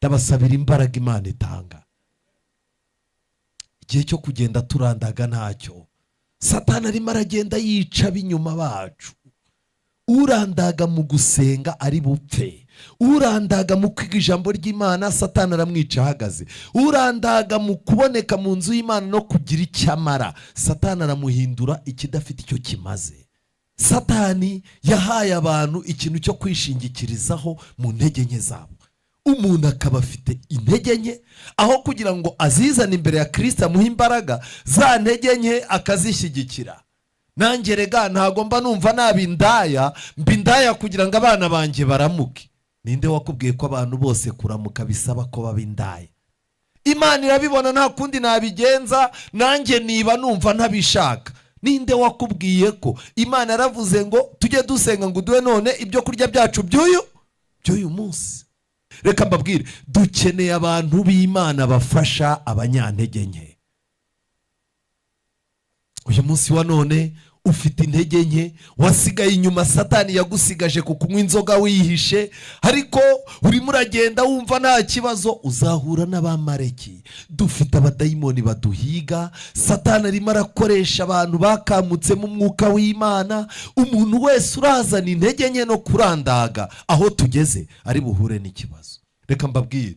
Ndabasabira imbaraga Imana itanga. Igihe cyo kugenda turandaga ntacyo. Satani arimo aragenda yica ab'inyuma bacu. Urandaga mu gusenga ari bupfe, urandaga mu kwiga ijambo ry'Imana Satani aramwica ahagaze, urandaga mu kuboneka mu nzu y'Imana no kugira icyo amara Satani aramuhindura ikidafite icyo kimaze. Satani yahaye abantu ikintu cyo kwishingikirizaho mu ntege nke zabo. Umuntu akaba afite intege nke, aho kugira ngo azizane imbere ya Kristo amuhe imbaraga, za ntege nke akazishyigikira. Nanjye rega ntago mba numva naba indaya, mba indaya kugira ngo abana banjye baramuke. Ninde wakubwiye ko abantu bose kuramuka bisaba ko baba indaya? Imana irabibona, nta kundi nabigenza, nanjye niba numva ntabishaka. Ninde wakubwiye ko Imana yaravuze ngo tujye dusenga ngo uduhe none ibyo kurya byacu by'uyu munsi? Reka mbabwire, dukeneye abantu b'Imana bafasha abanyantege nke. Uyu munsi wa none ufite intege nke, wasigaye inyuma, Satani yagusigaje ku kunywa inzoga wihishe, ariko urimo uragenda wumva nta kibazo, uzahura n'abamareki. Dufite abadayimoni baduhiga, Satani arimo arakoresha abantu bakamutsemo umwuka w'Imana. Umuntu wese urazana intege nke no kurandaga aho tugeze ari buhure n'ikibazo. Reka mbabwire,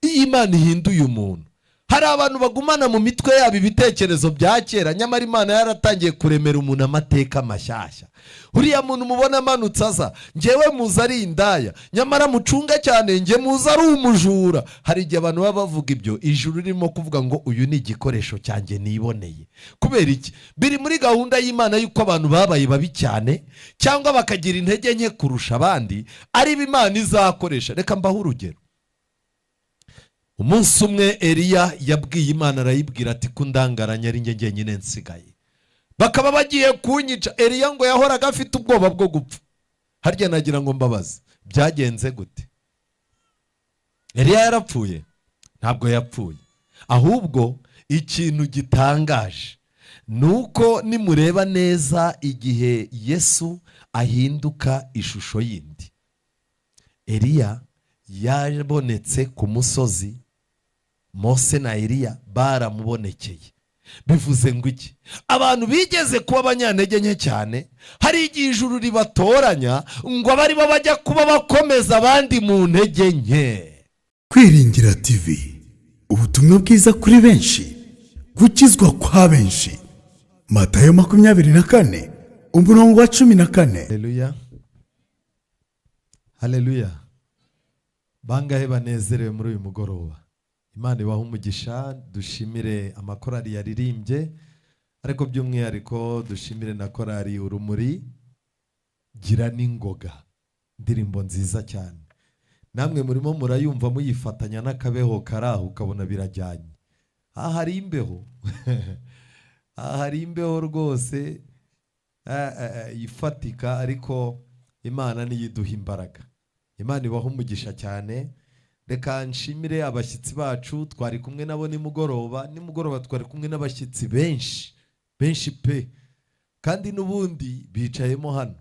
iyo Imana ihinduye umuntu, hari abantu bagumana mu mitwe yabo ibitekerezo bya kera, nyamara Imana yaratangiye kuremera umuntu amateka mashyashya. Uriya muntu mubona amanutse aza, njyewe muzi ari indaya, nyamara mucunga cyane njye muzi ari umujura. Hari igihe abantu baba bavuga ibyo, ijuru ririmo kuvuga ngo uyu ni igikoresho cyanjye niboneye. Kubera iki? Biri muri gahunda y'Imana yuko abantu babaye babi cyane cyangwa bakagira intege nke kurusha abandi, ari Imana izakoresha. Reka mbahe urugero. Umunsi umwe Eliya yabwiye Imana, arayibwira ati ko ndangaranye ari njye njyenyine nsigaye, bakaba bagiye kunyica. Eliya ngo yahoraga afite ubwoba bwo gupfa. Harya nagira ngo mbabaze, byagenze gute? Eliya yarapfuye? Ntabwo yapfuye. Ahubwo ikintu gitangaje nuko nimureba neza igihe Yesu ahinduka ishusho yindi, Eliya yabonetse ku musozi, Mose na Eliya baramubonekeye. Bivuze ngo iki? Abantu bigeze kuba abanyantege nke cyane, hari igihe ijuru ribatoranya ngo abari bo bajya kuba bakomeza abandi mu ntege nke. Kwiringira TV, ubutumwa bwiza kuri benshi, gukizwa kwa benshi. Matayo 24 umurongo wa 14. Haleluya, haleluya. Bangahe banezerewe muri uyu mugoroba? Imana ibahe umugisha. Dushimire amakorali yaririmbye, ariko by'umwihariko dushimire na korali Urumuri Gira n'Ingoga, indirimbo nziza cyane. Namwe murimo murayumva muyifatanya n'akabeho karaho, ukabona birajyanye. Aha hari imbeho, aha hari imbeho rwose ifatika, ariko Imana niyo iduha imbaraga. Imana ibahe umugisha cyane. Reka nshimire abashyitsi bacu twari kumwe nabo nimugoroba. Nimugoroba twari kumwe n'abashyitsi benshi benshi pe, kandi n'ubundi bicayemo hano,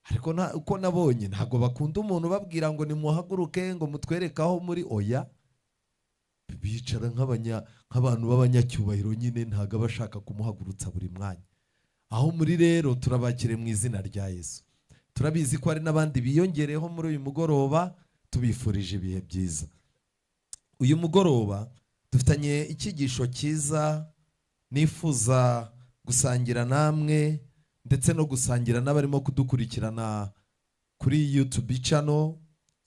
ariko uko nabonye ntabwo bakunda umuntu babwira ngo nimuhaguruke ngo mutwereke aho muri. Oya, bicara nk'abantu b'abanyacyubahiro nyine, ntabwo aba ashaka kumuhagurutsa buri mwanya. Aho muri rero turabakire mu izina rya Yesu. Turabizi ko hari n'abandi biyongereyeho muri uyu mugoroba, tubifurije ibihe byiza. Uyu mugoroba dufitanye icyigisho cyiza nifuza gusangira namwe, ndetse no gusangira n'abarimo kudukurikirana kuri YouTube channel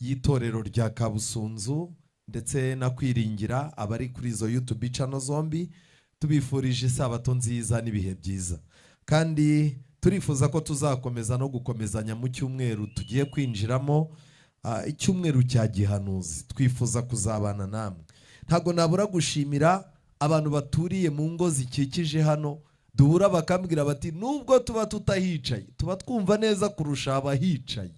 y'itorero rya Kabusunzu ndetse na Kwiringira. Abari kuri izo YouTube channel zombi tubifurije isabato nziza n'ibihe byiza, kandi turifuza ko tuzakomeza no gukomezanya mu cyumweru tugiye kwinjiramo, icyumweru cya gihanuzi. Twifuza kuzabana namwe. Ntabwo nabura gushimira abantu baturiye mu ngo zikikije hano, duhura bakambwira bati nubwo tuba tutahicaye tuba twumva neza kurusha abahicaye.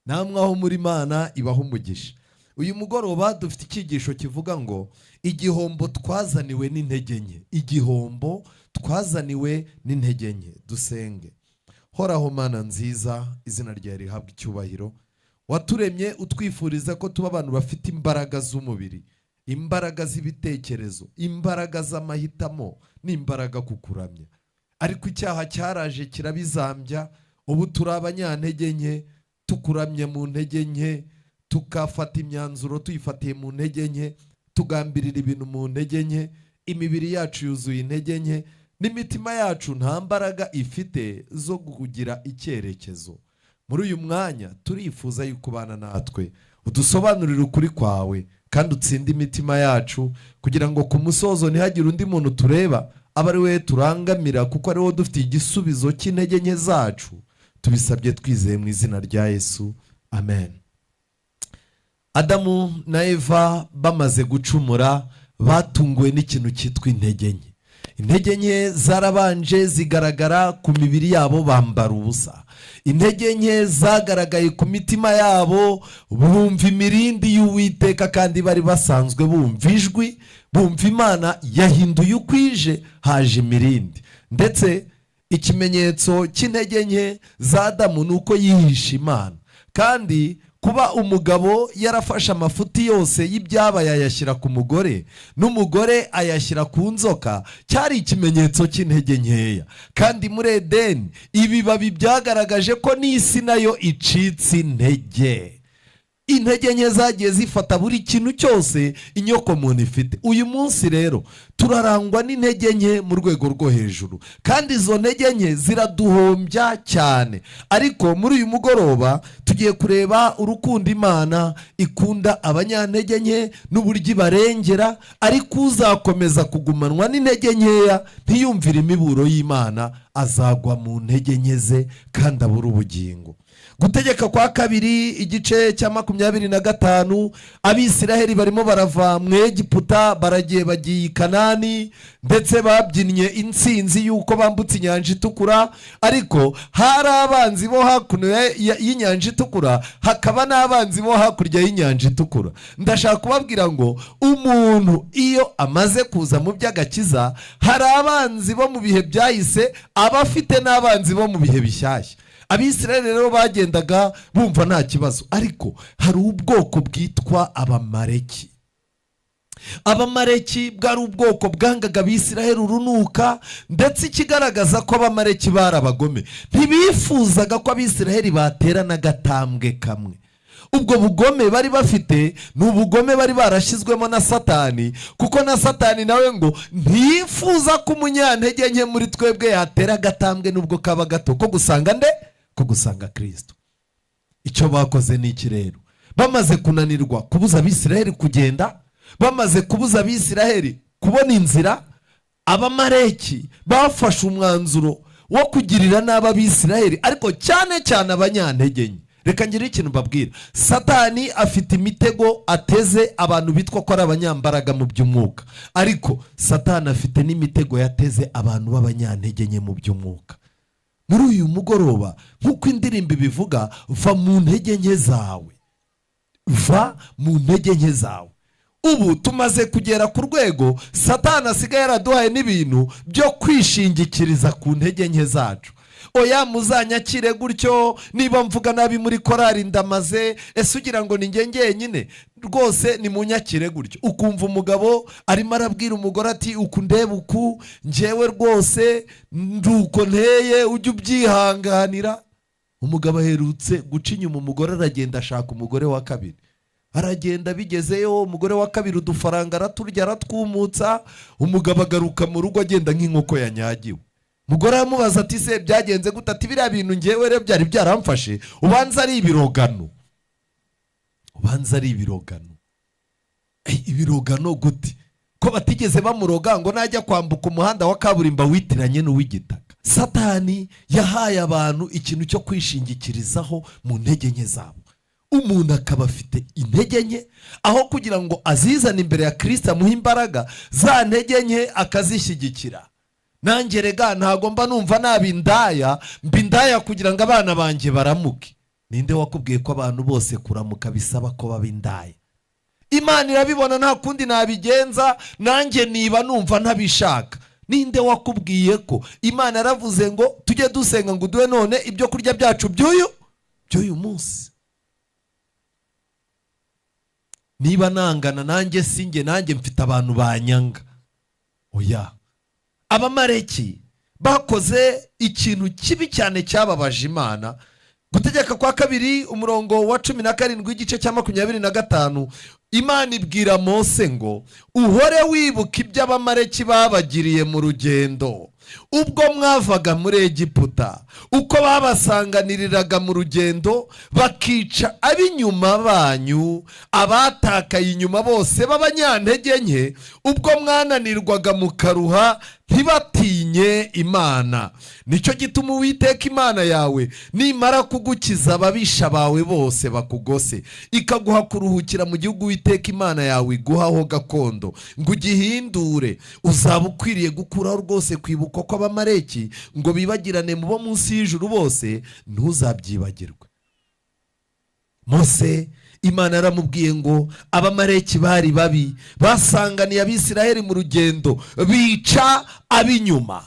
Namwe aho muri, Imana ibaha umugisha. Uyu mugoroba dufite icyigisho kivuga ngo igihombo twazaniwe n'intege nke. Igihombo twazaniwe n'intege nke. Dusenge. Horaho Mana nziza, izina ryawe rihabwe icyubahiro. Waturemye utwifuriza ko tuba abantu bafite imbaraga z'umubiri, imbaraga z'ibitekerezo, imbaraga z'amahitamo n'imbaraga kukuramya. Ariko icyaha cyaraje kirabizambya. Ubu turi abanyantege nke, tukuramye mu ntege nke, tukafata imyanzuro tuyifatiye mu ntege nke, tugambirira ibintu mu ntege nke. Imibiri yacu yuzuye intege nke, n'imitima yacu nta mbaraga ifite zo kugira icyerekezo. Muri uyu mwanya turifuza yuko ubana natwe, udusobanurire ukuri kwawe kandi utsinde imitima yacu, kugira ngo ku musozo ntihagire undi muntu tureba, abe ari we turangamira, kuko ari wowe dufitiye igisubizo cy'intege nke zacu. Tubisabye twizeye mu izina rya Yesu, amen. Adamu na Eva bamaze gucumura batunguwe n'ikintu cyitwa intege nke. Intege nke zarabanje zigaragara ku mibiri yabo, bambara ubusa. Intege nke zagaragaye ku mitima yabo, bumva imirindi y'Uwiteka, kandi bari basanzwe bumva ijwi, bumva Imana yahinduye uko ije, haje imirindi. Ndetse ikimenyetso cy'intege nke za Adamu ni uko yihishe Imana. Kandi kuba umugabo yarafashe amafuti yose y'ibyabaye ayashyira ku mugore, n'umugore ayashyira ku nzoka, cyari ikimenyetso cy'intege nkeya. Kandi muri Edeni ibibabi byagaragaje ko n'isi nayo icitse intege. Intege nke zagiye zifata buri kintu cyose inyoko muntu ifite. Uyu munsi rero turarangwa n'intege nke mu rwego rwo hejuru, kandi izo ntege nke ziraduhombya cyane. Ariko muri uyu mugoroba tugiye kureba urukundo Imana ikunda abanyantege nke n'uburyo ibarengera, ariko uzakomeza kugumanwa n'intege nkeya ntiyumvire imiburo y'Imana azagwa mu ntege nke ze kandi abura ubugingo. Gutegeka kwa kabiri igice cya 25, Abisiraheli barimo barava mu Egiputa, baragiye bagiye i Kanani, ndetse babyinnye intsinzi y'uko bambutse inyanja itukura. Ariko hari abanzi bo hakuno y'inyanja itukura, hakaba n'abanzi bo hakurya y'inyanja itukura. Ndashaka kubabwira ngo umuntu iyo amaze kuza mu by'agakiza, hari abanzi bo mu bihe byahise, aba afite n'abanzi bo mu bihe bishyashya. Abisirayeli rero bagendaga bumva nta kibazo, ariko hari ubwoko bwitwa Abamaleki. Abamaleki bwari ubwoko bwangaga Abisirayeli urunuka, ndetse ikigaragaza ko Abamaleki bari abagome, ntibifuzaga ko Abisirayeli baterana agatambwe kamwe. Ubwo bugome bari bafite ni ubugome bari barashyizwemo na Satani, kuko na Satani nawe ngo ntiyifuza ko umunyantege nke muri twebwe yatera agatambwe nubwo kaba gato ko gusanga nde? Ko gusanga Kristo. Icyo bakoze ni iki rero? Bamaze kunanirwa kubuza Abisirayeli kugenda, bamaze kubuza Abisirayeli kubona inzira, Abamaleki bafashe umwanzuro wo kugirira nabi Abisirayeli, ariko cyane cyane abanyantege nke. Reka ngire ikintu mbabwira. Satani afite imitego ateze abantu bitwa ko ari abanyambaraga mu by'umwuka, ariko Satani afite n'imitego yateze abantu b'abanyantege nke mu by'umwuka. Muri uyu mugoroba nk'uko indirimbo ibivuga, va mu ntege nke zawe, va mu ntege nke zawe. Ubu tumaze kugera ku rwego Satani asigaye yaraduhaye n'ibintu byo kwishingikiriza ku ntege nke zacu. Oya, muzanyakire gutyo, niba mvuga nabi muri korari ndamaze, ese ugira ngo ni njye njyenyine? Rwose nimunyakire gutyo. Ukumva umugabo arimo arabwira umugore ati uku ndeba uku, njyewe rwose nduko nteye, ujye ubyihanganira. Umugabo aherutse guca inyuma umugore, aragenda ashaka umugore wa kabiri. Aragenda bigezeyo, umugore wa kabiri udufaranga araturya aratwumutsa. Umugabo agaruka mu rugo agenda nk'inkoko yanyagiwe. Umugore aramubaza ati se byagenze gute? Ati biriya bintu njyewe rero byari byaramfashe, ubanza ari ibirogano. Ubanza ari ibirogano. Ibirogano gute? Ko batigeze bamuroga ngo najya kwambuka umuhanda wa kaburimbo witiranye n'uw'igitaka. Satani yahaye abantu ikintu cyo kwishingikirizaho mu ntege nke zabo. Umuntu akaba afite intege nke, aho kugira ngo azizane imbere ya Kristo amuhe imbaraga, za ntege nke akazishyigikira. Nanjye rega ntago mba numva naba indaya, mba indaya kugira ngo abana banjye baramuke. Ninde wakubwiye ko abantu bose kuramuka bisaba ko baba indaya? Imana irabibona, nta kundi nabigenza, nanjye niba numva ntabishaka. Ninde wakubwiye ko Imana yaravuze ngo tujye dusenga ngo uduhe none ibyo kurya byacu by'uyu munsi? Niba nangana nanjye sinjye, nanjye mfite abantu banyanga. Oya, Abamareki bakoze ikintu kibi cyane cyababaje Imana. Gutegeka kwa kabiri umurongo wa 17 igice cya 25, Imana ibwira Mose ngo uhore wibuka ibyo Abamareki babagiriye mu rugendo ubwo mwavaga muri Egiputa, uko babasanganiriraga mu rugendo bakica ab'inyuma banyu, abatakaye inyuma bose b'abanyantege nke, ubwo mwananirwaga mukaruha ntibatinye Imana. Nicyo gituma Uwiteka Imana yawe nimara kugukiza ababisha bawe bose bakugose, ikaguha kuruhukira mu gihugu Uwiteka Imana yawe iguhaho gakondo ngo ugihindure, uzaba ukwiriye gukuraho rwose kwibuka kw'Abamareki ngo bibagirane mu bo munsi y'ijuru bose, ntuzabyibagirwe. Mose Imana yaramubwiye ngo Abamareki bari babi, basanganiye Abisiraheli mu rugendo bica ab'inyuma.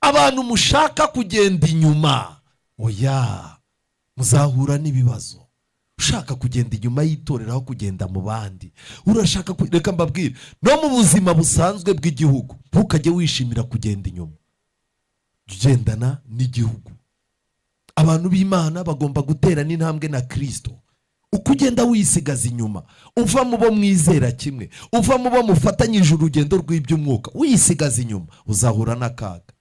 Abantu mushaka kugenda inyuma, oya, muzahura n'ibibazo. Ushaka kugenda inyuma y'itorero aho kugenda mu bandi, urashaka, reka mbabwire, no mu buzima busanzwe bw'igihugu ntukajye wishimira kugenda inyuma, ugendana n'igihugu. Abantu b'Imana bagomba guterana intambwe na Kristo. Uko ugenda wisigaza inyuma, uva mu bo mwizera kimwe, uva mu bo mufatanyije urugendo rw'iby'umwuka, wisigaza inyuma, uzahura n'akaga.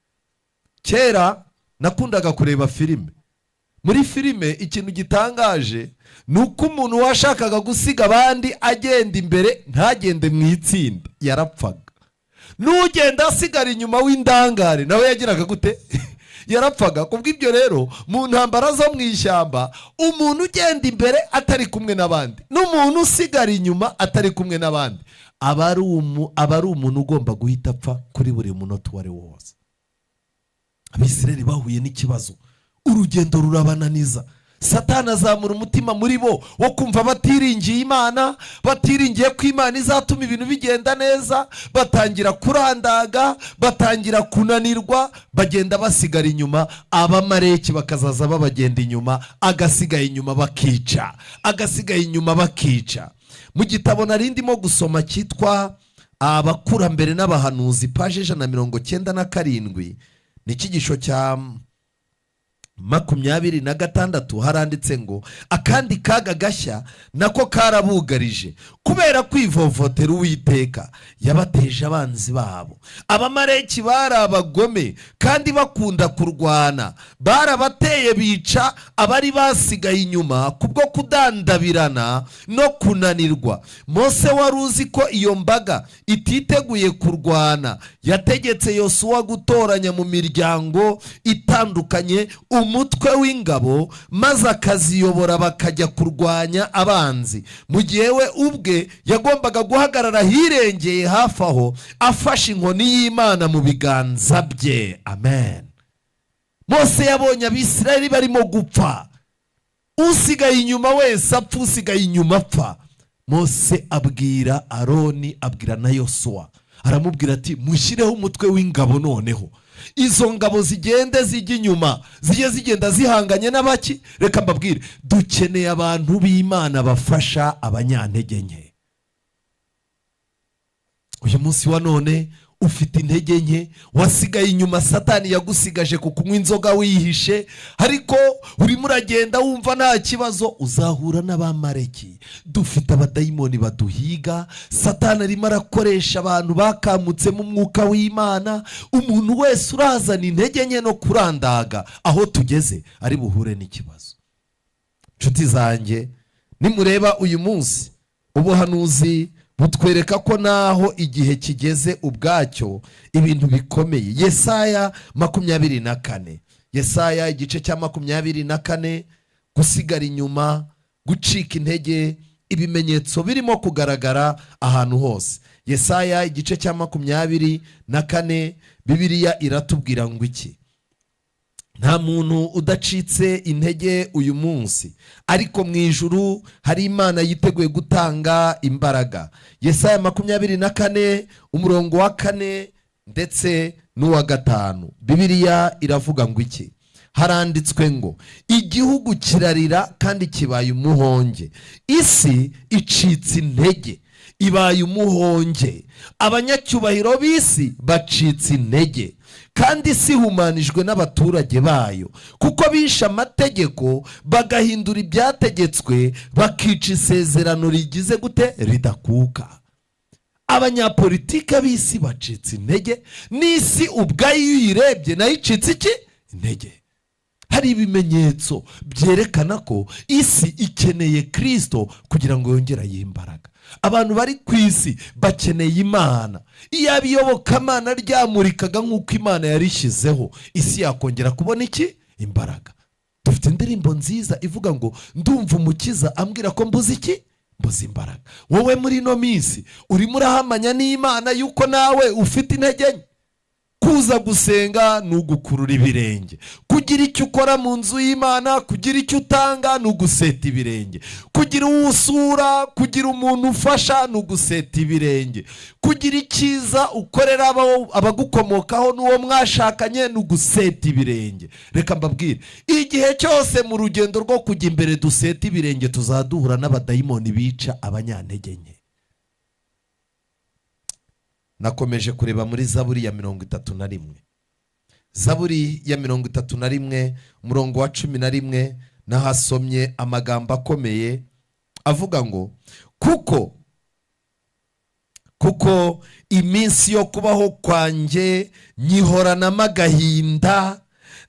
Kera nakundaga kureba filime. Muri filime ikintu gitangaje ni uko umuntu washakaga gusiga abandi agenda imbere ntagende mu itsinda yarapfaga. N'ugenda asigara inyuma w'indangare nawe yagiraga gute? Yarapfaga. Kubw'ibyo rero mu ntambara zo mu ishyamba, umuntu ugenda imbere atari kumwe n'abandi n'umuntu usigara inyuma atari kumwe n'abandi aba ari umuntu ugomba guhita apfa kuri buri munota uwo ari wo wose. Abisirayeli bahuye n'ikibazo, urugendo rurabananiza. Satani azamura umutima muri bo wo kumva batiringiye Imana, batiringiye ko Imana izatuma ibintu bigenda neza, batangira kurandaga, batangira kunanirwa, bagenda basigara inyuma. Abamareki bakazaza babagenda inyuma, agasigaye inyuma bakica, agasigaye inyuma bakica. Mu gitabo nari ndimo gusoma cyitwa Abakurambere n'Abahanuzi, paje 197, ni icyigisho cya 26, haranditse ngo akandi kaga gashya nako karabugarije kubera kwivovotera Uwiteka yabateje abanzi babo. Abamareki bari abagome kandi bakunda kurwana, barabateye bica abari basigaye inyuma kubwo kudandabirana no kunanirwa. Mose wari uzi ko iyo mbaga ititeguye kurwana, yategetse Yosuwa gutoranya mu miryango itandukanye umutwe w'ingabo, maze akaziyobora bakajya kurwanya abanzi, mu gihe we ubwe yagombaga guhagarara hirengeye hafi aho afashe inkoni y'Imana mu biganza bye. Amen. Mose yabonye Abisirayeli barimo gupfa, usigaye inyuma wese apfa, usigaye inyuma apfa. Mose abwira Aroni, abwira na Yosuwa, aramubwira ati mushyireho umutwe w'ingabo noneho izo ngabo zigende zijya inyuma, zijye zigenda zihanganye n'abaki. Reka mbabwire, dukeneye abantu b'Imana bafasha abanyantege nke. Uyu munsi wa none ufite intege nke, wasigaye inyuma, Satani yagusigaje ku kunywa inzoga wihishe, ariko urimo uragenda wumva nta kibazo, uzahura n'Abamareki. Dufite abadayimoni baduhiga, Satani arimo arakoresha abantu bakamutse mu mwuka w'Imana. Umuntu wese urazana intege nke no kurandaga aho tugeze ari buhure n'ikibazo. Nshuti zanjye, nimureba uyu munsi ubuhanuzi butwereka ko naho igihe kigeze ubwacyo ibintu bikomeye. Yesaya 24, Yesaya igice cya 24, gusigara inyuma, gucika intege, ibimenyetso birimo kugaragara ahantu hose. Yesaya igice cya 24, Bibiliya iratubwira ngo iki? Nta muntu udacitse intege uyu munsi, ariko mu ijuru hari Imana yiteguye gutanga imbaraga. Yesaya 24 umurongo wa 4 ndetse n'uwa 5, Bibiliya iravuga ngo iki? Haranditswe ngo igihugu kirarira kandi kibaye umuhonge, isi icitse intege ibaye umuhonge, abanyacyubahiro b'isi bacitse intege, kandi isi ihumanijwe n'abaturage bayo, kuko bishe amategeko bagahindura ibyategetswe, bakica isezerano rigize gute? Ridakuka. Abanyapolitike b'isi bacitse intege, n'isi ubwayo iyo uyirebye nayo icitse iki? Intege. Hari ibimenyetso byerekana ko isi ikeneye Kirisito kugira ngo yongere ayihe imbaraga. Abantu bari ku isi bakeneye Imana. Iyo iyobokamana ryamurikaga nk'uko Imana yarishyizeho, isi yakongera kubona iki? Imbaraga. Dufite indirimbo nziza ivuga ngo ndumva umukiza ambwira ko mbuze iki? Mbuze imbaraga. Wowe muri ino minsi urimo urahamanya n'Imana yuko nawe ufite intege nke. Kuza gusenga ni ugukurura ibirenge, kugira icyo ukora mu nzu y'Imana, kugira icyo utanga ni uguseta ibirenge, kugira uwo usura, kugira umuntu ufasha ni uguseta ibirenge, kugira icyiza ukorera abagukomokaho n'uwo mwashakanye ni uguseta ibirenge. Reka mbabwire, igihe cyose mu rugendo rwo kujya imbere duseta ibirenge, tuzaduhura n'abadayimoni bica abanyantege nke. Nakomeje kureba muri Zaburi ya 31, Zaburi ya 31 umurongo wa 11, nahasomye amagambo akomeye avuga ngo kuko iminsi yo kubaho kwanjye nyihoranamo agahinda,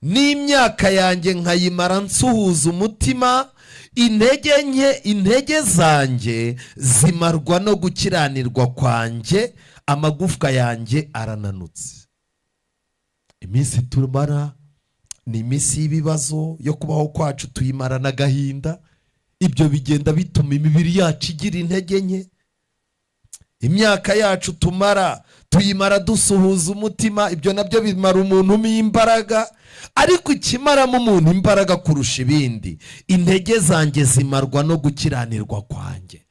n'imyaka yanjye nkayimara nsuhuza umutima, intege nke intege zanjye zimarwa no gukiranirwa kwanjye, amagufwa yanjye arananutse. Iminsi tumara ni iminsi y'ibibazo yo kubaho kwacu, tuyimarana agahinda. Ibyo bigenda bituma imibiri yacu igira intege nke. Imyaka yacu tumara tuyimara dusuhuza umutima, ibyo nabyo bimara umuntu imbaraga. Ariko ikimaramo umuntu imbaraga kurusha ibindi, intege zanjye zimarwa no gukiranirwa kwanjye.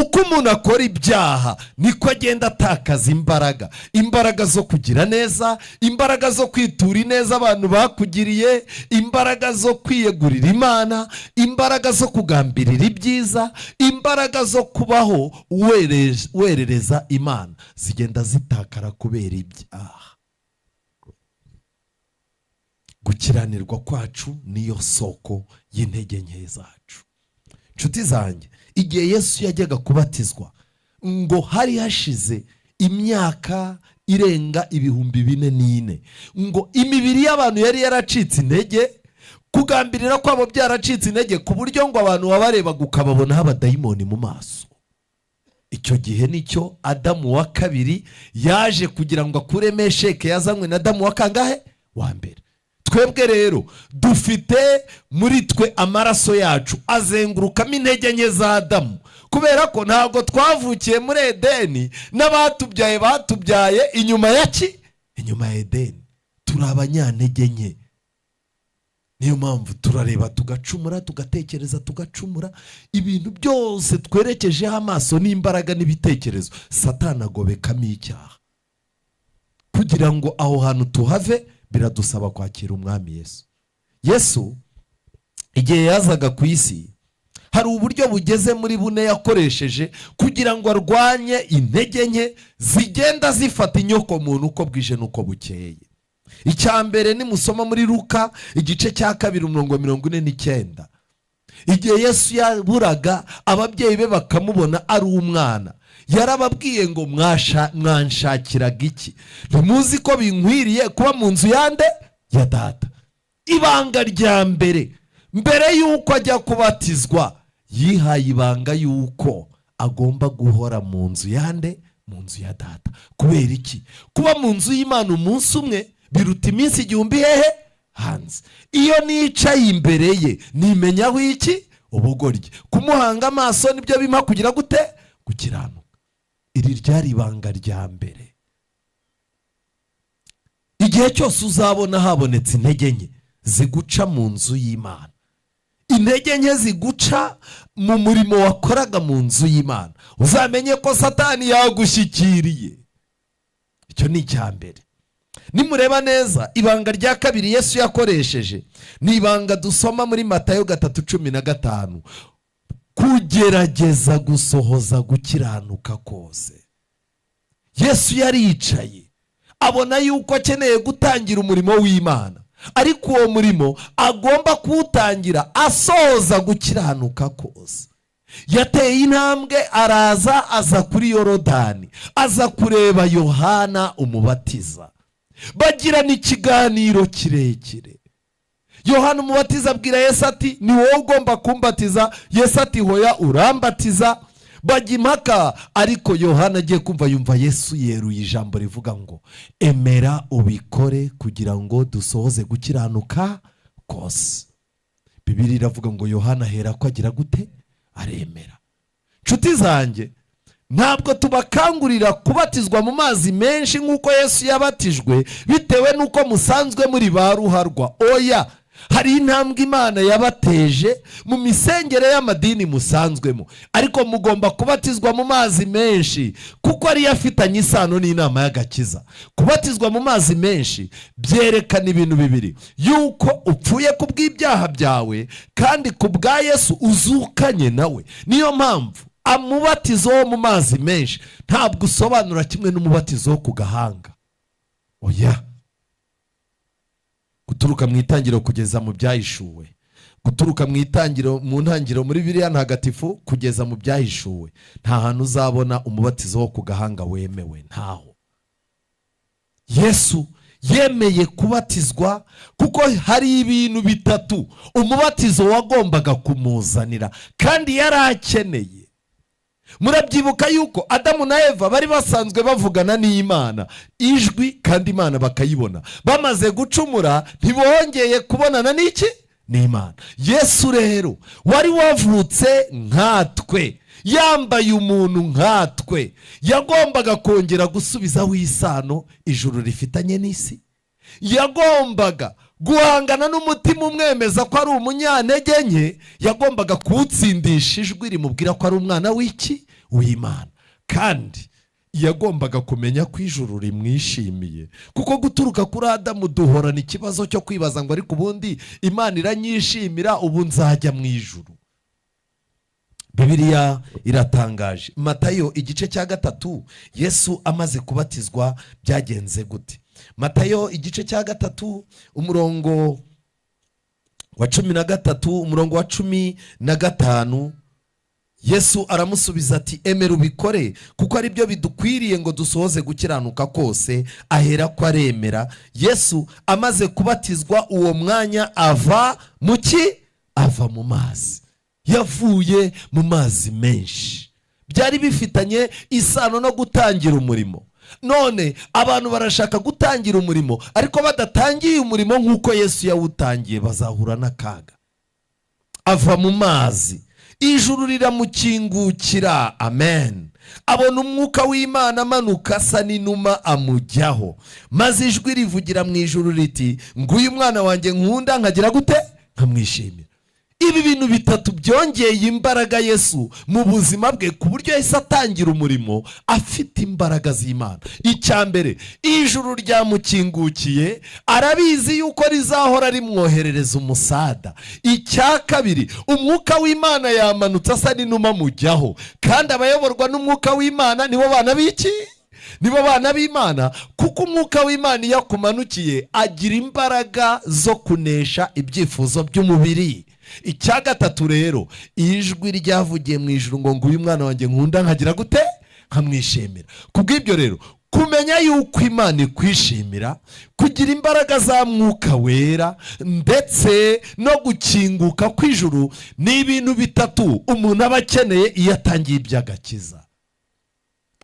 Uko umuntu akora ibyaha niko agenda atakaza imbaraga, imbaraga zo kugira neza, imbaraga zo kwitura ineza abantu bakugiriye, imbaraga zo kwiyegurira Imana, imbaraga zo kugambirira ibyiza, imbaraga zo kubaho werereza Imana, zigenda zitakara kubera ibyaha. Gukiranirwa kwacu niyo soko y'intege nke zacu. Nshuti zanjye, igihe Yesu yajyaga kubatizwa ngo hari hashize imyaka irenga 4004, ngo imibiri y'abantu yari yaracitse intege, kugambirira kwabo byaracitse intege, ku buryo ngo abantu wabarebaga ukababonaho abadayimoni mu maso. Icyo gihe nicyo Adamu wa kabiri yaje kugira ngo akure Mesheke yazanywe na Adamu wa kangahe? Wa mbere. Twebwe rero dufite muri twe amaraso yacu azengurukamo intege nke za Adamu, kubera ko ntabwo twavukiye muri Edeni, n'abatubyaye batubyaye inyuma ya ki? Inyuma ya Edeni. Turi abanyantege nke. Niyo mpamvu turareba tugacumura, tugatekereza tugacumura, ibintu byose twerekejeho amaso n'imbaraga n'ibitekerezo, Satani agobekamo icyaha. Kugira ngo aho hantu tuhave biradusaba kwakira umwami Yesu. Yesu igihe yazaga ku isi hari uburyo bugeze muri bune yakoresheje kugira ngo arwanye intege nke zigenda zifata inyoko muntu uko bwije n'uko bukeye. Icya mbere nimusoma muri Luka igice cya 2 umurongo 49, igihe Yesu yaburaga ababyeyi be bakamubona ari umwana, yarababwiye ngo mwanshakiraga iki? Ntimuzi ko binkwiriye kuba mu nzu yande? Ya data. Ibanga rya mbere, mbere yuko ajya kubatizwa, yihaye ibanga yuko agomba guhora mu nzu yande? Mu nzu ya data. Kubera iki? Kuba mu nzu y'Imana umunsi umwe biruta iminsi 1000 hehe? Hanze. Iyo nicaye imbere ye nimenyaho iki? Ubugoryi. Kumuhanga amaso nibyo bimpa kugira gute? Gukiranuka. Iri ryari ibanga rya mbere. Igihe cyose uzabona habonetse intege nke ziguca mu nzu y'Imana, intege nke ziguca mu murimo wakoraga mu nzu y'Imana, uzamenye ko Satani yagushyikiriye. Icyo ni icya mbere. Nimureba neza, ibanga rya kabiri Yesu yakoresheje ni ibanga dusoma muri Matayo 3:15, kugerageza gusohoza gukiranuka kose. Yesu yaricaye abona yuko akeneye gutangira umurimo w'Imana, ariko uwo murimo agomba kuwutangira asohoza gukiranuka kose. Yateye intambwe araza, aza kuri Yorodani, aza kureba Yohana Umubatiza, bagirana ikiganiro kirekire. Yohana Umubatiza abwira Yesu ati ni wowe ugomba kumbatiza. Yesu ati hoya, urambatiza. Bajya impaka, ariko Yohana agiye kumva yumva Yesu yeruye ijambo rivuga ngo emera ubikore kugira ngo dusohoze gukiranuka kose. Bibiliya iravuga ngo Yohana ahera ko agira gute? Aremera. Nshuti zanjye, ntabwo tubakangurira kubatizwa mu mazi menshi nk'uko Yesu yabatijwe bitewe n'uko musanzwe muri ba ruharwa. Oya, hari intambwe Imana yabateje mu misengere y'amadini musanzwemo, ariko mugomba kubatizwa mu mazi menshi kuko ariyo afitanye isano n'inama y'agakiza. Kubatizwa mu mazi menshi byerekana ibintu bibiri: yuko upfuye ku bw'ibyaha byawe, kandi ku bwa Yesu uzukanye nawe. Niyo mpamvu amubatizo wo mu mazi menshi ntabwo usobanura kimwe n'umubatizo wo ku gahanga. Oya, guturuka mu itangiriro kugeza mu byahishuwe, guturuka mu itangiriro, mu ntangiriro muri Bibiliya ntagatifu kugeza mu byahishuwe, nta hantu uzabona umubatizo wo ku gahanga wemewe, ntaho. Yesu yemeye kubatizwa kuko hari ibintu bitatu umubatizo wagombaga kumuzanira kandi yari akeneye. Murabyibuka yuko Adamu na Eva bari basanzwe bavugana n'Imana ijwi, kandi Imana bakayibona. Bamaze gucumura ntibongeye kubonana n'iki? N'Imana. Yesu rero wari wavutse nkatwe, yambaye umuntu nkatwe, yagombaga kongera gusubizaho isano ijuru rifitanye n'isi. Yagombaga guhangana n'umutima umwemeza ko ari umunyantege nke, yagombaga kuwutsindisha ijwi rimubwira ko ari umwana w'iki? W'Imana. Kandi yagombaga kumenya ko ijuru rimwishimiye, kuko guturuka kuri Adamu duhorana ikibazo cyo kwibaza ngo ariko ubundi Imana iranyishimira, ubu nzajya mu ijuru. Bibiliya iratangaje. Matayo igice cya 3, Yesu amaze kubatizwa byagenze gute? Matayo igice cya 3 umurongo wa 13, umurongo wa 15, Yesu aramusubiza ati emera ubikore kuko ari byo bidukwiriye ngo dusohoze gukiranuka kose. Ahera ko aremera. Yesu amaze kubatizwa uwo mwanya ava mu ki? Ava mu mazi. Yavuye mu mazi menshi. Byari bifitanye isano no gutangira umurimo. None abantu barashaka gutangira umurimo, ariko badatangiye umurimo nk'uko Yesu yawutangiye bazahura n'akaga. Ava mu mazi, ijuru riramukingukira. Amen. Abona umwuka w'Imana amanuka asa n'inuma amujyaho, maze ijwi rivugira mu ijuru riti nguyu mwana wanjye nkunda nkagira gute? Nkamwishimira. Ibi bintu bitatu byongeye imbaraga Yesu mu buzima bwe, ku buryo yahise atangira umurimo afite imbaraga z'Imana. Icya mbere, ijuru ryamukingukiye, arabizi yuko rizahora rimwoherereza umusada. Icya kabiri, umwuka w'Imana yamanutse asa n'inuma mujyaho, kandi abayoborwa n'umwuka w'Imana nibo bana b'iki? Nibo bana b'Imana, kuko umwuka w'Imana iyo akumanukiye agira imbaraga zo kunesha ibyifuzo by'umubiri. Icya gatatu rero, ijwi ryavugiye mu ijuru ngo nguyu mwana wanjye nkunda nkagira gute? Nkamwishimira. Kubw'ibyo rero, kumenya yuko Imana ikwishimira, kugira imbaraga za mwuka wera ndetse no gukinguka kw'ijuru ni ibintu bitatu umuntu aba akeneye iyo atangiye iby'agakiza.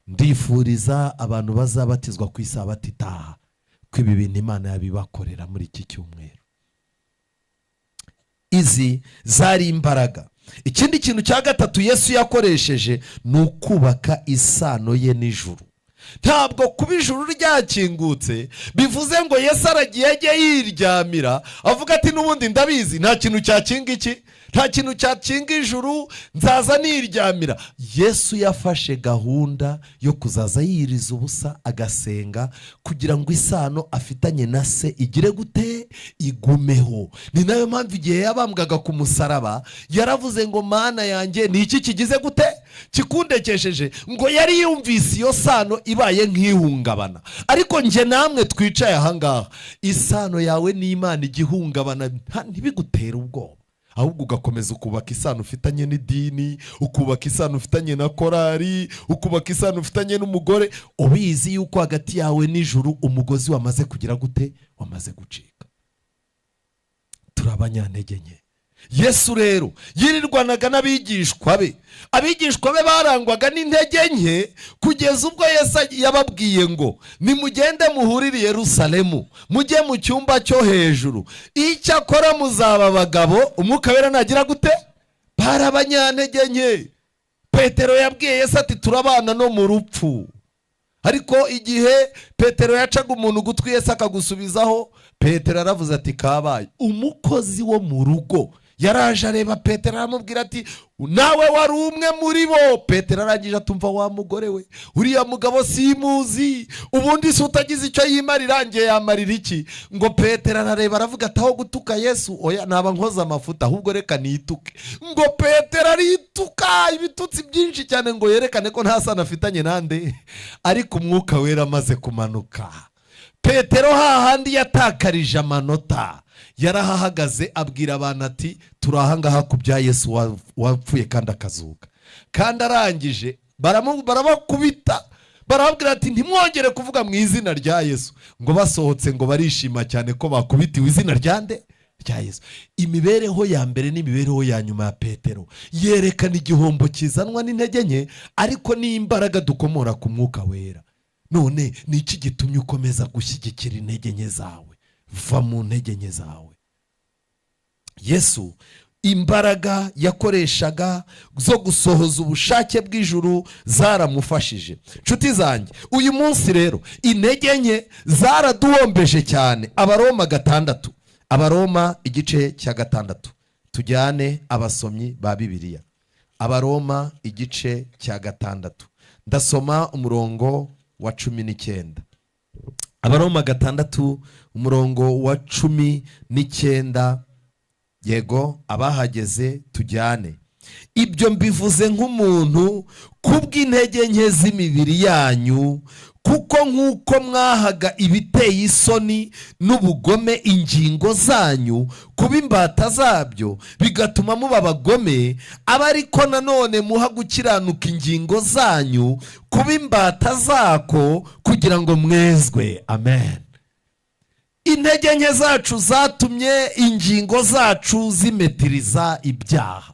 Ndifuriza abantu bazabatizwa ku isabato itaha ko ibi bintu Imana yabibakorera muri iki cyumweru. Izi zari imbaraga. Ikindi kintu cya gatatu Yesu yakoresheje ni ukubaka isano ye n'ijuru. Ntabwo kuba ijuru ryakingutse bivuze ngo Yesu aragiye ajye yiryamira avuga ati n'ubundi ndabizi nta kintu cyakinga iki, nta kintu cyakinga ijuru, nzaza niryamira. Yesu yafashe gahunda yo kuzaza yiriza ubusa agasenga kugira ngo isano afitanye na se igire gute? Igumeho. Ni nayo mpamvu igihe yabambwaga ku musaraba yaravuze ngo Mana yanjye ni iki kigize gute kikundekesheje? Ngo yari yumvise iyo sano ibaye nk'ihungabana. Ariko njye namwe twicaye ahangaha, isano yawe n'Imana igihungabana ntibigutere ubwoba, ahubwo ugakomeza ukubaka isano ufitanye n'idini, ukubaka isano ufitanye na korari, ukubaka isano ufitanye n'umugore, ubizi yuko hagati yawe n'ijuru umugozi wamaze kugira gute? Wamaze gucika. Turi abanyantege nke. Yesu rero yirirwanaga n'abigishwa be. Abigishwa be barangwaga n'intege nke kugeza ubwo Yesu yababwiye ngo nimugende muhurire Yerusalemu, mujye mu cyumba cyo hejuru, icyakora muzaba abagabo. Umwuka wera nagira gute? Bari abanyantege nke. Petero yabwiye Yesu ati turabana no mu rupfu. Ariko igihe Petero yacaga umuntu ugutwi Yesu akagusubizaho, Petero aravuze ati kabaye. Umukozi wo mu rugo yaraje areba Petero aramubwira ati nawe wari umwe muri bo. Petero arangije atumva wa mugore we, uriya mugabo simuzi, ubundi se utagize icyo yimarira ngiye yamarira iki? Ngo Petero arareba aravuga ati aho gutuka Yesu oya naba nkoza amafuta, ahubwo reka nituke. Ngo Petero arituka ibitutsi byinshi cyane ngo yerekane ko nta sano afitanye nande. Ariko Umwuka Wera amaze kumanuka, Petero hahandi yatakarije amanota yarahahagaze abwira abantu ati turi ahangaha ku bya Yesu wapfuye kandi akazuka. Kandi arangije barabakubita, barababwira ati ntimwongere kuvuga mu izina rya Yesu. Ngo basohotse ngo barishima cyane ko bakubitiwe izina rya nde? Rya Yesu. Imibereho ya mbere n'imibereho ya nyuma ya Petero yerekana igihombo kizanwa n'intege nke, ariko n'imbaraga dukomora ku Mwuka Wera. None ni iki gitumye ukomeza gushyigikira intege nke zawe? Va mu ntege nke zawe. Yesu imbaraga yakoreshaga zo gusohoza ubushake bw'ijuru zaramufashije. Nshuti zanjye, uyu munsi rero intege nke zaraduhombeje cyane. Abaroma 6, Abaroma igice cya 6, tujyane abasomyi ba Bibiliya. Abaroma igice cya 6, ndasoma umurongo wa 19. Abaroma 6 umurongo wa 19. Yego, abahageze tujyane. Ibyo mbivuze nk'umuntu kubw'intege nke z'imibiri yanyu, kuko nk'uko mwahaga ibiteye isoni n'ubugome ingingo zanyu kuba imbata zabyo bigatuma muba abagome, aba ariko nanone muha gukiranuka ingingo zanyu kuba imbata zako kugira ngo mwezwe. Amen. Intege nke zacu zatumye ingingo zacu zimetiriza ibyaha.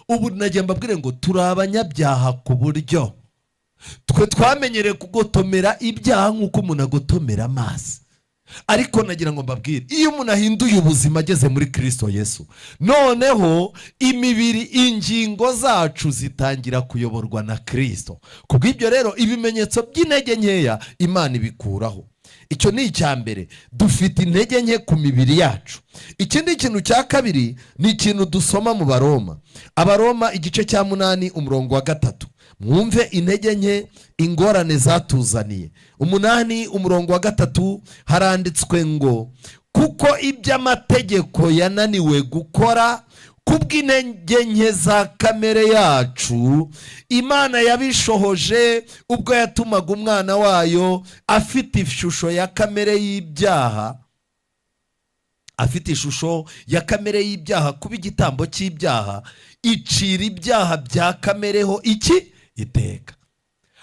Ubu nagiye mbabwire ngo turi abanyabyaha ku buryo twe twamenyereye kugotomera ibyaha nk'uko umuntu agotomera amazi. Ariko nagira ngo mbabwire, iyo umuntu ahinduye ubuzima ageze muri Kristo Yesu, noneho imibiri ingingo zacu zitangira kuyoborwa na Kristo. Kubw'ibyo rero ibimenyetso by'intege nkeya Imana ibikuraho. Icyo ni icya mbere, dufite intege nke ku mibiri yacu. Ikindi kintu cya kabiri ni ikintu dusoma mu Baroma. Abaroma igice cya 8 umurongo wa 3. Mwumve intege nke ingorane zatuzaniye. 8 umurongo wa 3 haranditswe ngo kuko iby'amategeko yananiwe gukora kubw'intege nke za kamere yacu, Imana yabishohoje ubwo yatumaga umwana wayo afite ishusho ya kamere y'ibyaha, afite ishusho ya kamere y'ibyaha kuba igitambo cy'ibyaha, icira ibyaha bya kamereho iki iteka.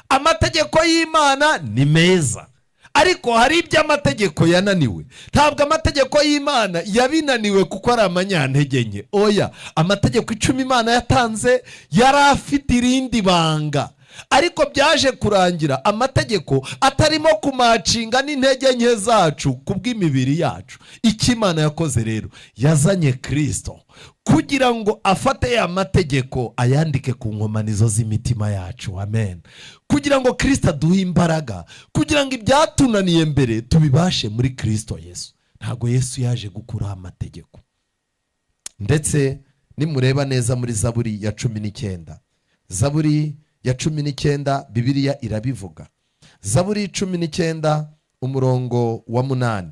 Amategeko y'Imana ni meza, ariko hari iby'amategeko yananiwe. Ntabwo amategeko y'Imana yabinaniwe kuko ari amanyantege nke. Oya, amategeko 10 Imana yatanze yari afite irindi banga, ariko byaje kurangira amategeko atarimo kumacinga n'intege nke zacu kubw'imibiri yacu. Icyo Imana yakoze rero, yazanye Kristo kugira ngo afate ya mategeko ayandike ku nkomanizo z'imitima yacu. Amen. Kugira ngo Kristo aduhe imbaraga, kugira ngo ibyatunaniye mbere tubibashe muri Kristo Yesu. Ntabwo Yesu yaje gukuraho amategeko. Ndetse Nimureba neza muri Zaburi ya 19, Zaburi ya 19, Bibiliya irabivuga. Zaburi 19 umurongo wa 8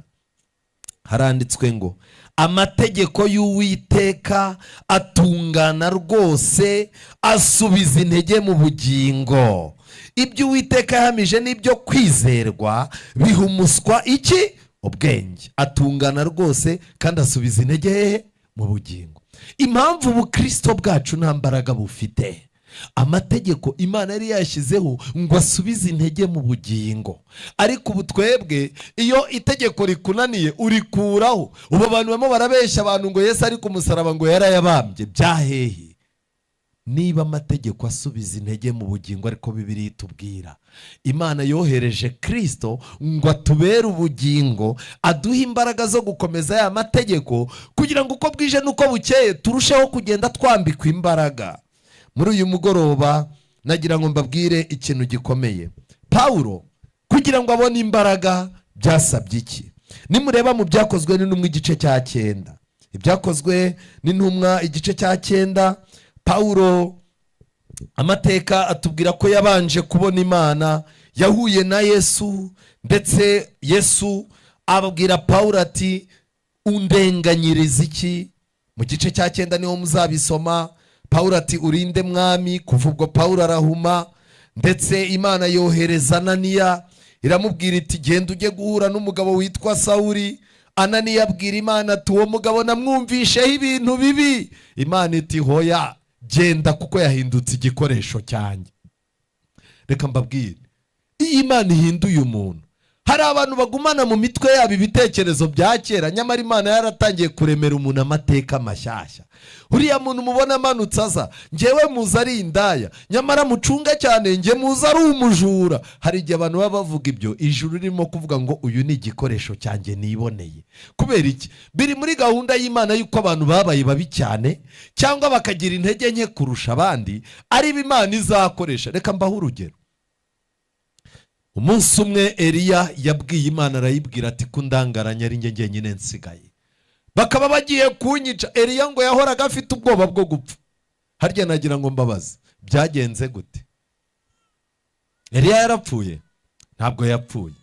haranditswe ngo amategeko y'Uwiteka atungana rwose, asubiza intege mu bugingo. Ibyo Uwiteka yahamije n'ibyo kwizerwa, bihumuswa iki? Ubwenge. Atungana rwose kandi asubiza intege hehe? Mu bugingo. Impamvu ubukristo bwacu nta mbaraga bufite, amategeko Imana yari yashyizeho ngo asubize intege mu bugingo, ariko ubu twebwe iyo itegeko rikunaniye urikuraho. Ubu abantu barimo barabeshya abantu ngo Yesu ari ku musaraba ngo yarayabambye. Byahehe? Niba amategeko asubiza intege mu bugingo, ariko Bibiliya itubwira Imana yohereje Kristo ngo atubere ubugingo, aduhe imbaraga zo gukomeza ya mategeko, kugira ngo uko bwije n'uko bukeye turusheho kugenda twambikwa imbaraga. Muri uyu mugoroba nagira ngo mbabwire ikintu gikomeye. Pawulo kugira ngo abone imbaraga byasabye iki? Nimureba mu Byakozwe n'Intumwa igice cya 9, Ibyakozwe n'Intumwa igice cya 9, Pawulo amateka atubwira ko yabanje kubona Imana, yahuye na Yesu, ndetse Yesu abwira Pawulo ati undenganyiriza iki? Mu gice cya 9 niho muzabisoma. Pawulo ati urinde mwami. Kuva ubwo Pawulo arahuma, ndetse Imana yohereza Ananiya iramubwira iti genda ujye guhura n'umugabo witwa Sawuli. Ananiya abwira Imana ati uwo mugabo namwumvisheho ibintu bibi. Imana iti hoya, genda kuko yahindutse igikoresho cyanjye. Reka mbabwire, iyo Imana ihinduye umuntu, hari abantu bagumana mu mitwe yabo ibitekerezo bya kera, nyamara Imana yaratangiye kuremera umuntu amateka mashyashya. Uriya muntu mubona amanutse aza, njyewe muzi ari indaya, nyamara mucunga cyane njye muzi ari umujura. Hari igihe abantu baba bavuga ibyo, ijuru ririmo kuvuga ngo uyu ni igikoresho cyanjye niboneye. Kubera iki? Biri muri gahunda y'Imana yuko abantu babaye babi cyane cyangwa bakagira intege nke kurusha abandi, ari Imana izakoresha. Reka mbahe urugero. Umunsi umwe Eliya yabwiye Imana, arayibwira ati kundangaranya ari njye njyenyine nsigaye, bakaba bagiye kunyica. Eliya ngo yahoraga afite ubwoba bwo gupfa. Harya nagira ngo mbabaze, byagenze gute? Eliya yarapfuye? Ntabwo yapfuye.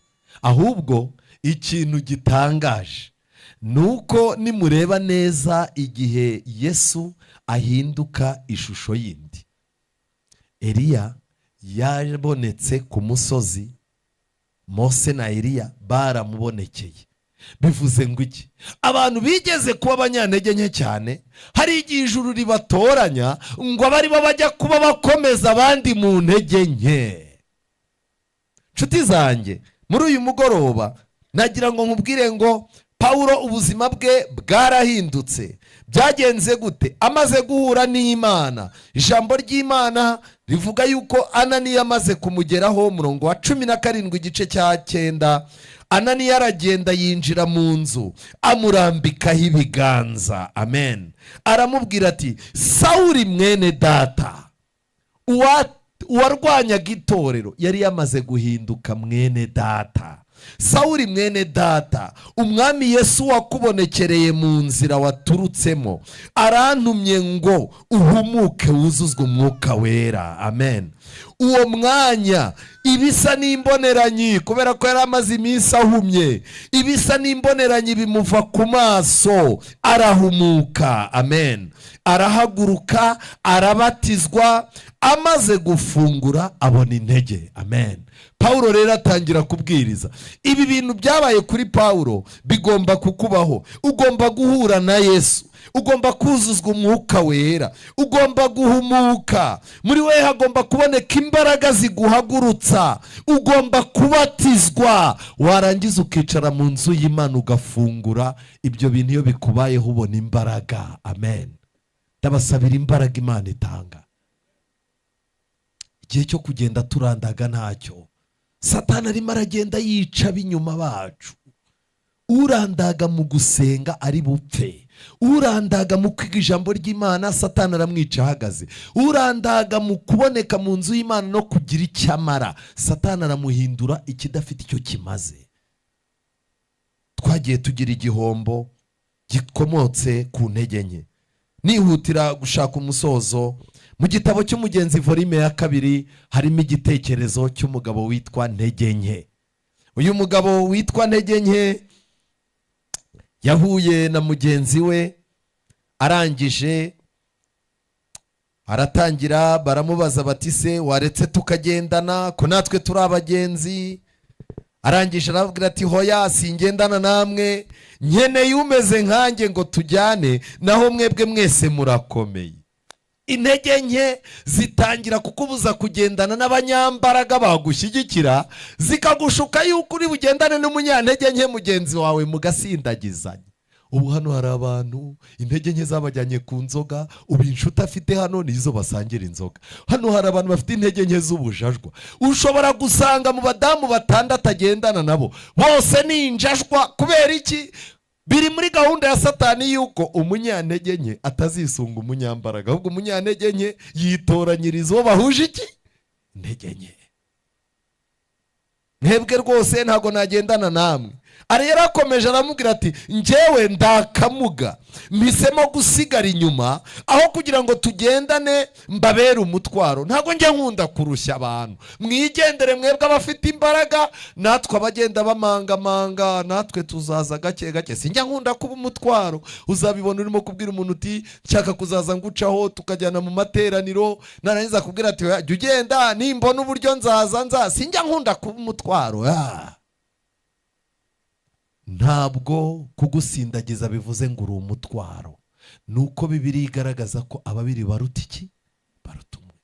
Ahubwo ikintu gitangaje nuko nimureba neza igihe Yesu ahinduka ishusho yindi, Eliya yabonetse ku musozi, Mose na Eliya baramubonekeye. Bivuze ngo iki? Abantu bigeze kuba abanyantege nke cyane, hari igihe ijuru ribatoranya ngo abari bo bajya kuba bakomeza abandi mu ntege nke. Nshuti zanjye, muri uyu mugoroba nagira ngo nkubwire ngo Pawulo ubuzima bwe bwarahindutse. Byagenze gute? Amaze guhura n'Imana, ijambo ry'Imana rivuga yuko Ananiya amaze kumugeraho, umurongo wa 17 igice cya 9, Ananiya aragenda yinjira mu nzu amurambikaho ibiganza. Amen. Aramubwira ati Sawuli mwene data, uwarwanyaga itorero yari yamaze guhinduka mwene data. Sawuli mwene data, umwami Yesu wakubonekereye mu nzira waturutsemo arantumye ngo uhumuke wuzuzwe umwuka wera. Amen. Uwo mwanya ibisa n'imboneranyi, kubera ko yari amaze iminsi ahumye, ibisa n'imboneranyi bimuva ku maso, arahumuka. Amen. Arahaguruka, arabatizwa, amaze gufungura abona intege. Amen. Pawulo rero atangira kubwiriza. Ibi bintu byabaye kuri Pawulo bigomba kukubaho. Ugomba guhura na Yesu, ugomba kuzuzwa umwuka wera, ugomba guhumuka, muri we hagomba kuboneka imbaraga ziguhagurutsa, ugomba kubatizwa, warangiza ukicara mu nzu y'Imana ugafungura. Ibyo bintu iyo bikubayeho ubona imbaraga. Amen. Ndabasabira imbaraga Imana itanga. Igihe cyo kugenda turandaga ntacyo. Satani arimo aragenda yica ab'inyuma bacu. Urandaga mu gusenga ari bupfe, urandaga mu kwiga ijambo ry'Imana Satani aramwica ahagaze, urandaga mu kuboneka mu nzu y'Imana no kugira icyo amara Satani aramuhindura ikidafite icyo kimaze. Twagiye tugira igihombo gikomotse ku ntege nke. Nihutira gushaka umusozo, mu gitabo cy'Umugenzi volume ya 2 harimo igitekerezo cy'umugabo witwa Ntege Nke. Uyu mugabo witwa Ntege Nke yahuye na mugenzi we, arangije aratangira baramubaza bati se waretse tukagendana ko natwe turi abagenzi? Arangije arababwira ati hoya, singendana namwe, nkeneye umeze nkanjye ngo tujyane, naho mwebwe mwese murakomeye. Intege nke zitangira kukubuza kugendana n'abanyambaraga bagushyigikira, zikagushuka yuko uri bugendane n'umunyantege nke mugenzi wawe mugasindagizanya. Ubu hano hari abantu intege nke zabajyanye ku nzoga, ubu inshuti afite hano nizo basangira inzoga. Hano hari abantu bafite intege nke z'ubujajwa, ushobora gusanga mu badamu 6 agendana nabo bose ni injajwa. Kubera iki? Biri muri gahunda ya Satani yuko umunyantege nke atazisunga umunyambaraga, ahubwo umunyantege nke yitoranyiriza uwo bahuje iki? Intege nke. Mwebwe rwose ntago nagendana namwe. Ari yarakomeje aramubwira ati njyewe ndakamuga, mpisemo gusigara inyuma aho kugira ngo tugendane mbabere umutwaro. Ntago njye nkunda kurushya abantu, mwigendere mwebwe abafite imbaraga, natwe abagenda bamangamanga natwe tuzaza gake gake. Sinjya nkunda kuba umutwaro. Uzabibona urimo kubwira umuntu uti nshaka kuzaza ngucaho tukajyana mu materaniro, narangiza kubwira ati jya ugenda nimbona uburyo nzaza nza. Sinjya nkunda kuba umutwaro. Ntabwo kugusindagiza bivuze ngo uri umutwaro, nuko Bibiliya igaragaza ko ababiri baruta iki? Baruta umwe.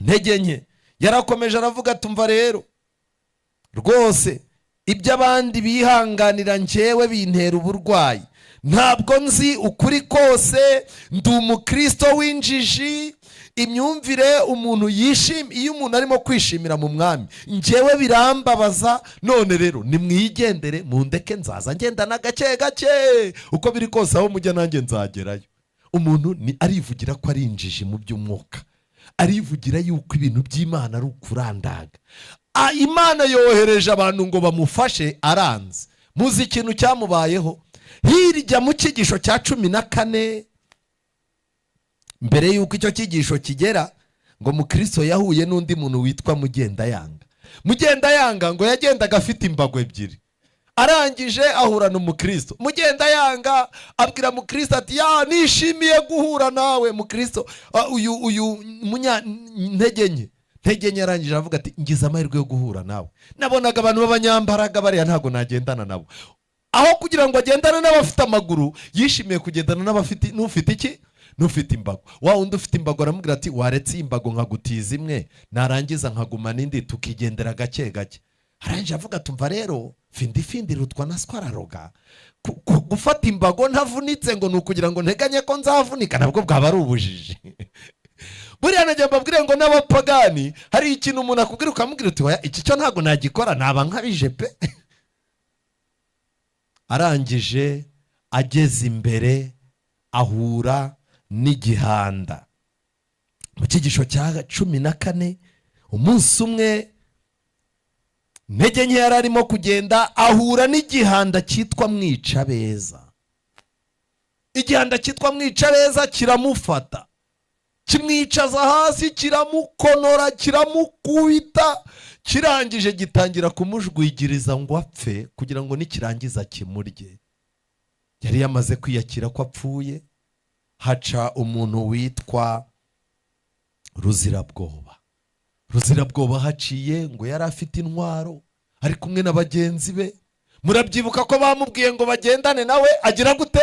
Ntege nke yarakomeje aravuga tumva rero rwose ibyo abandi bihanganira njyewe bintera uburwayi, ntabwo nzi ukuri kose, ndi umukristo w'injiji. Imyumvire umuntu yishima, iyo umuntu arimo kwishimira mu mwami njyewe birambabaza. None rero nimwigendere mundeke nzaza ngendana gake gake, uko biri kose aho mujya nanjye nzagerayo. Umuntu ni arivugira ko ari injiji mu by'umwuka, arivugira yuko ibintu by'Imana ari ukurandaga. Imana yohereje abantu ngo bamufashe, aranze. Muzi ikintu cyamubayeho hirya mu cyigisho cya 14, mbere yuko icyo cyigisho kigera, ngo mukristo yahuye n'undi muntu witwa Mugendayanga. Mugendayanga ngo yagendaga afite imbago 2, arangije ahura n'umukristo. Mugendayanga abwira mukristo ati ya nishimiye guhura nawe mukristo. Uyu munyantege nke ntege nke arangije avuga ati ngize amahirwe yo guhura nawe, nabonaga abantu b'abanyambaraga bariya ntago nagendana nabo. Aho kugira ngo agendane n'abafite amaguru, yishimiye kugendana n'abafite n'ufite iki? N'ufite imbago. Wa undi ufite imbago aramubwira ati waretse imbago nkagutiza imwe, narangiza nkaguma n'indi tukigendera gake gake. Arangije avuga tumva rero findi findi rutwa na swararoga, gufata imbago ntavunitse ngo nukugira ngo nteganye ko nzavunika, nabwo bwaba ari ubujiji. Buriya najya mbabwire ngo n'abapagani hari ikintu umuntu akubwira ukamubwira uti oya iki cyo ntago nagikora, naba nkabije pe. Arangije ageze imbere ahura n'igihanda. Mu cyigisho cya 14, umunsi umwe Ntege nke yari arimo kugenda ahura n'igihanda cyitwa Mwicabeza. Igihanda cyitwa Mwicabeza kiramufata, kimwicaza hasi, kiramukonora, kiramukubita, kirangije gitangira kumujwigiriza ngo apfe, kugira ngo nikirangiza kimurye. Yari yamaze kwiyakira ko apfuye. Haca umuntu witwa Ruzirabwoba. Ruzirabwoba haciye ngo yari afite intwaro, ari kumwe na bagenzi be. Murabyibuka ko bamubwiye ngo bagendane nawe, agira gute?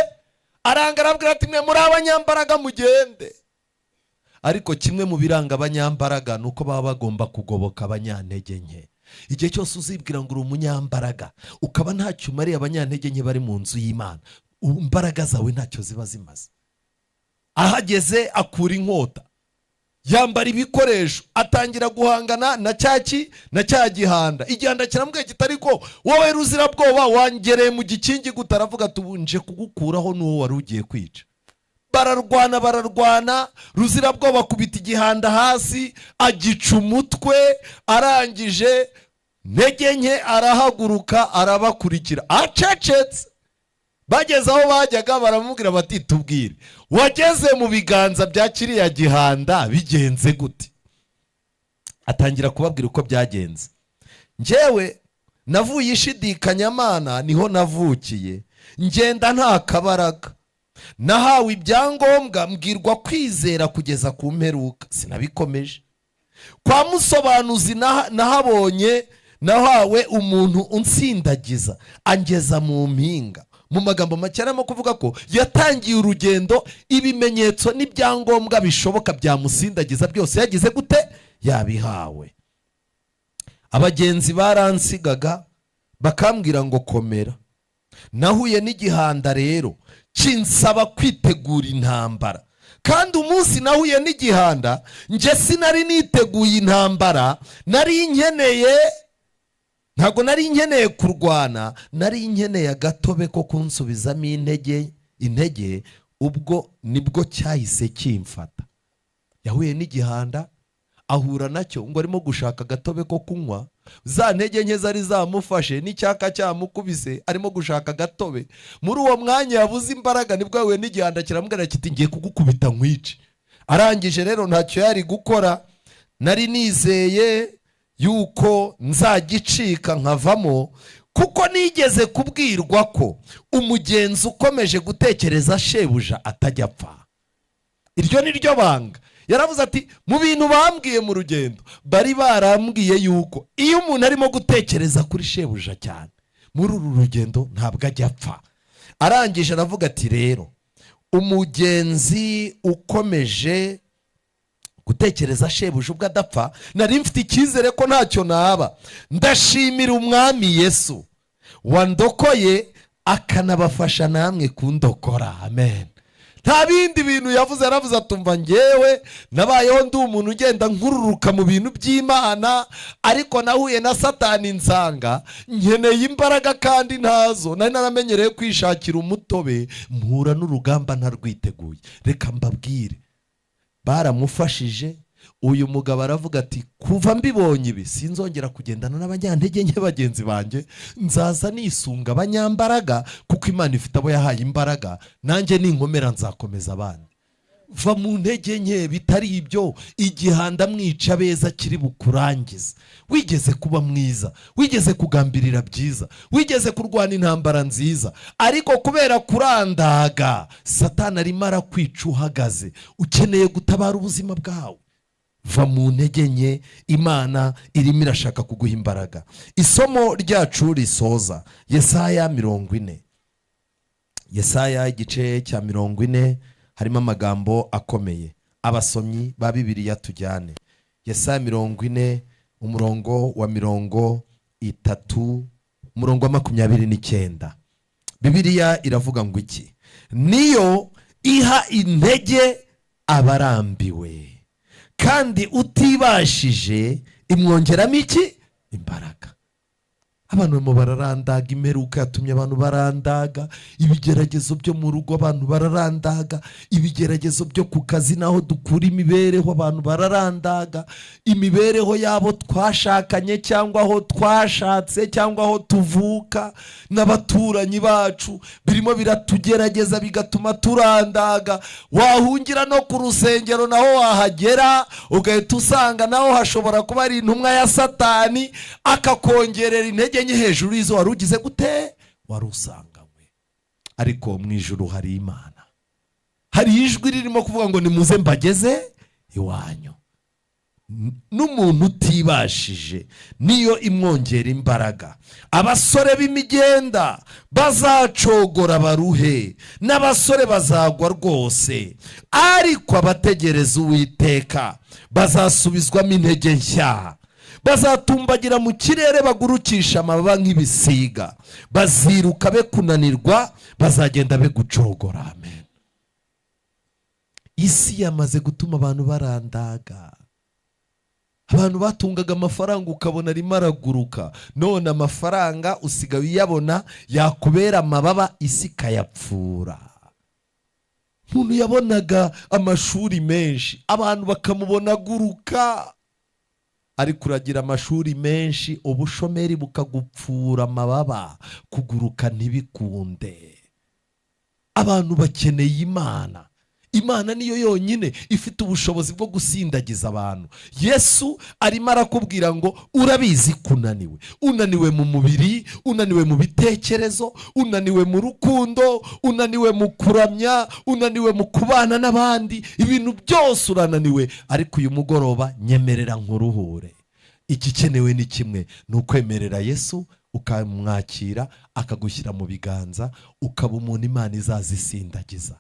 Aranga arabwira ati mwe muri abanyambaraga mugende. Ariko kimwe mu biranga abanyambaraga nuko baba bagomba kugoboka abanyantege nke. Igihe cyose uzibwira ngo uri umunyambaraga ukaba ntacyo umariye abanyantege nke bari mu nzu y'Imana, imbaraga zawe ntacyo ziba zimaze. Ahageze akura inkota, yambara ibikoresho, atangira guhangana na cyaki na cya gihanda. Igihanda kiramubwiye kitari ko wowe Ruzirabwoba wangereye mu gikingi gute? Aravuga ati ubu nje kugukuraho n'uwo wari ugiye kwica. Bararwana bararwana, Ruzirabwoba akubita igihanda hasi, agica umutwe. Arangije Ntege nke arahaguruka arabakurikira acecetse. Bageze aho bajyaga baramubwira bati tubwire, wageze mu biganza bya kiriya gihanda bigenze gute? Atangira kubabwira uko byagenze. Njyewe navuye ishidikanyamana, niho navukiye, ngenda nta kabaraga, nahawe ibyangombwa mbwirwa kwizera kugeza ku mperuka, sinabikomeje. Kwa musobanuzi nahabonye, nahawe umuntu unsindagiza angeza mu mpinga. Mu magambo make arimo kuvuga ko yatangiye urugendo, ibimenyetso n'ibyangombwa bishoboka byamusindagiza byose yagize gute? Yabihawe. Abagenzi baransigaga bakambwira ngo komera. Nahuye n'igihanda rero kinsaba kwitegura intambara, kandi umunsi nahuye n'igihanda nje sinari niteguye intambara, nari nkeneye, ntabwo nari nkeneye kurwana, nari nkeneye agatobe ko kunsubizamo intege. Ubwo nibwo cyahise kimfata. Yahuye n'igihanda ahura nacyo ngo arimo gushaka agatobe ko kunywa, za ntege nke zari zamufashe n'icyaka cyamukubise, arimo gushaka agatobe. Muri uwo mwanya yabuze imbaraga, nibwo yahuye n'igihanda kiramubwira kiti ngiye kugukubita nkwice. Arangije rero ntacyo yari gukora, nari nizeye yuko nzagicika nkavamo, kuko nigeze kubwirwa ko umugenzi ukomeje gutekereza shebuja atajya apfa. Iryo ni ryo banga. Yaravuze ati mu bintu bambwiye mu rugendo, bari barambwiye yuko iyo umuntu arimo gutekereza kuri shebuja cyane muri uru rugendo ntabwo ajya apfa. Arangije aravuga ati rero umugenzi ukomeje gutekereza shebuja ubwo adapfa, nari mfite icyizere ko ntacyo naba. Ndashimira umwami Yesu wandokoye akanabafasha namwe kundokora. Amen. Nta bindi bintu yavuze, yaravuze atumva ngewe nabayeho ndi umuntu ugenda nkururuka mu bintu by'Imana, ariko nahuye na Satani nsanga nkeneye imbaraga kandi ntazo, nari naramenyereye kwishakira umutobe, mpura n'urugamba ntarwiteguye. Reka mbabwire, baramufashije. Uyu mugabo aravuga ati kuva mbibonye ibi sinzongera kugendana n'abanyantege nke bagenzi banjye, nzaza nisunga abanyambaraga, kuko Imana ifite abo yahaye imbaraga, nanjye ninkomera nzakomeza abandi. Va mu ntege nke, bitari ibyo igihanda mwica beza kiri bukurangiza. Wigeze kuba mwiza, wigeze kugambirira byiza, wigeze kurwana intambara nziza, ariko kubera kurandaga Satani arimo arakwica uhagaze. Ukeneye gutabara ubuzima bwawe. Va mu ntege nke, Imana irimo irashaka kuguha imbaraga. Isomo ryacu risoza Yesaya 40. Yesaya igice cya 40 harimo amagambo akomeye. Abasomyi ba Bibiliya tujyane. Yesaya 40 umurongo wa 30, umurongo wa 29. Bibiliya iravuga ngo iki? Niyo iha intege abarambiwe, kandi utibashije imwongeramo iki? Imbaraga. Abantu mu bararandaga, imperuka yatumye abantu barandaga, ibigeragezo byo mu rugo abantu bararandaga, ibigeragezo byo ku kazi naho dukura imibereho abantu bararandaga, imibereho yabo twashakanye cyangwa aho twashatse cyangwa aho tuvuka n'abaturanyi bacu birimo biratugerageza bigatuma turandaga. Wahungira no ku rusengero naho wahagera ugahita usanga naho hashobora kuba ari intumwa ya Satani akakongerera intege nke hejuru y'izo wari ugize gute, wari usanganywe. Ariko mu ijuru hari Imana, hari ijwi ririmo kuvuga ngo nimuze mbageze iwanyu. N'umuntu utibashije niyo imwongera imbaraga. Abasore b'imigenda bazacogora baruhe, n'abasore bazagwa rwose, ariko abategereza Uwiteka bazasubizwamo intege nshya, bazatumbagira mu kirere bagurukisha amababa nk'ibisiga, baziruka be kunanirwa, bazagenda be gucogora. Amen. Isi yamaze gutuma abantu barandaga. Abantu batungaga amafaranga ukabona arimo araguruka, none amafaranga usigaye uyabona yakubera amababa, isi ikayapfura. Umuntu yabonaga amashuri menshi abantu bakamubona aguruka, ariko uragira amashuri menshi ubushomeri bukagupfura amababa, kuguruka ntibikunde. Abantu bakeneye Imana. Imana niyo yonyine ifite ubushobozi bwo gusindagiza abantu. Yesu arimo arakubwira ngo urabizi kunaniwe, unaniwe mu mubiri, unaniwe mu bitekerezo, unaniwe mu rukundo, unaniwe mu kuramya, unaniwe mu kubana n'abandi, ibintu byose urananiwe. Ariko uyu mugoroba nyemerera nkuruhure. Igikenewe ni kimwe, ni ukwemerera Yesu ukamwakira akagushyira mu biganza, ukaba umuntu Imana izazisindagiza.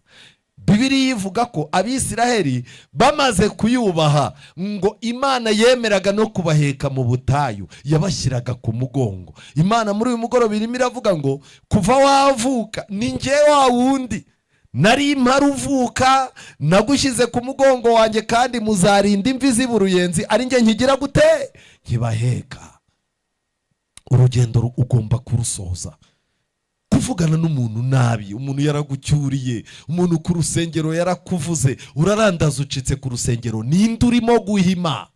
Bibiliya ivuga ko Abisiraheli bamaze kuyubaha ngo Imana yemeraga no kubaheka mu butayu, yabashyiraga ku mugongo. Imana muri uyu mugoroba irimo iravuga ngo kuva wavuka ni njye wa wundi nari mparuvuka, nagushyize ku mugongo wanjye, kandi muzarinda imvi z'uruyenzi, ari njye nkigira gute nkibaheka. Urugendo ugomba kurusoza. Kuvugana n'umuntu nabi, umuntu yaragucyuriye, umuntu ku rusengero yarakuvuze, urarandaza ucitse ku rusengero, ninde urimo guhima?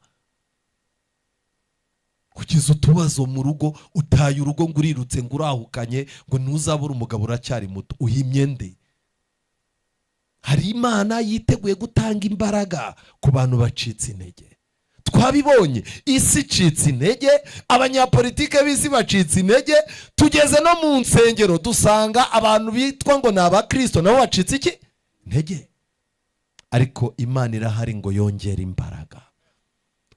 Kukiza utubazo mu rugo, utaye urugo ngo urirutse ngo urahukanye ngo ntuzabure umugabo uracyari muto, uhimye nde? Hari Imana yiteguye gutanga imbaraga ku bantu bacitse intege. Twabibonye, isi icitse intege, abanyapolitike b'isi bacitse intege, tugeze no mu nsengero dusanga abantu bitwa ngo ni abakristo nabo bacitse iki intege. Ariko Imana irahari ngo yongere imbaraga.